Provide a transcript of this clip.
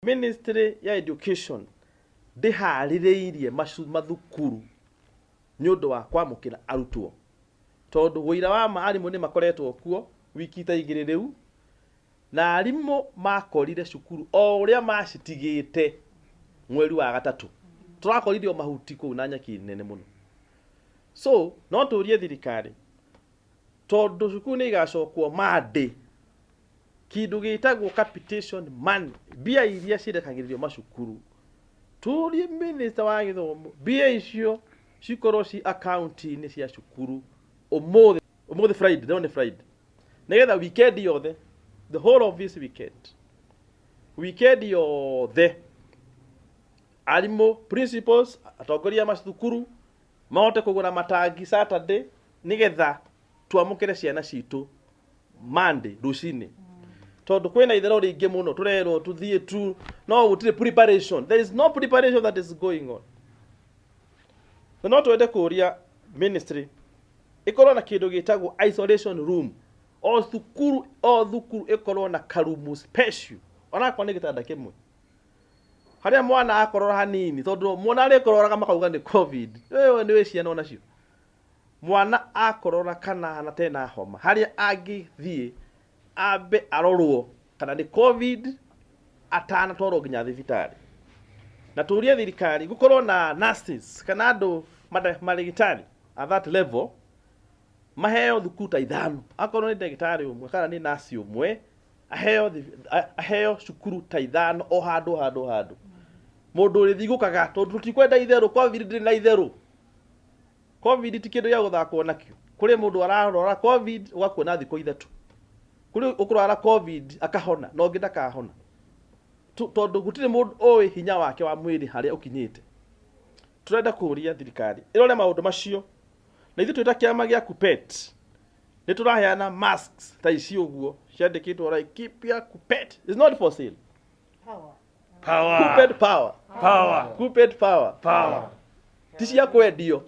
Ministry ya Education ndĩharĩrĩirie mathukuru nĩ ũndũ wa kwamũkĩra arutwo, tondũ ũira wa ma arimũ nĩ makoretwo kuo wiki ta 2 rĩu, na arimũ makorire cukuru o ũrĩa macitigĩte mweri wa gatatũ. Tũrakorire o mahuti kũu na nyeki nene mũno. So no tũrie thirikari, tondũ cukuru nĩ igacokwo Monday, kĩndũ gĩtagwo capitation money, mbia iria cirekagĩrĩrio macukuru, tũrie minister wa gĩthomo mbia icio cikorwo ci akaunti-inĩ cia cukuru ũmũthĩ, ũmũthĩ Friday, leo nĩ Friday, nĩgetha weekend yothe, the whole of this weekend, weekend yothe, arimũ, principals, atongoria a macukuru mahote kũgũra matangi Saturday, nĩgetha twamũkĩre ciana citũ Monday rũcinĩ, tondũ kwĩna itherũ rĩingĩ mũno tũrerwo tũthiĩ tu, no gũtirĩ preparation. There is no preparation that is going on. Na no twende kũria ministry ĩkorwo na kĩndũ gĩtagwo isolation room, o thukuru, o thukuru ĩkorwo na karumu special, onakorwo nĩ gĩtanda kĩmwe, harĩa mwana akorora hanini, tondũ mwana arĩkororaga makauga nĩ COVID. Wewe nĩ wĩ ciana onacio, mwana akorora kana hana tena homa, harĩa angĩthiĩ ambe arorwo kana nĩ COVID atanatwarwo nginya thibitarĩ. Na tũrie thirikari gũkorwo na nurses kana andũ marĩgĩtarĩ at that level, maheo thukuru ta 5. Akorwo nĩ ndagĩtarĩ ũmwe kana nĩ nurse ũmwe, aheo cukuru ta 5, o handũ handũ handũ mũndũ ũrĩthigũkaga, tondũ tũtikwenda itherũ. COVID ndĩrĩ na itherũ. COVID ti kĩndũ gĩa gũthakwo nakĩo. Kũrĩ mũndũ ararora COVID ũgakuona thikũ 3, kũrĩ ũkũrwara COVID akahona na ũngĩ ndakahona, tondũ gũtirĩ mũndũ ũĩ hinya wake wa mwĩrĩ harĩa ũkinyĩte. Tũrenda kũria thirikari ĩrore maũndũ macio. Na ithuĩ twĩta kĩama gĩa KUPPET nĩ tũraheana masks ta ici ũguo ciandĩkĩtwo Laikipia KUPPET is not for sale. Power. Power. KUPPET power. Power. KUPPET power. Power. Ti cia kwendio.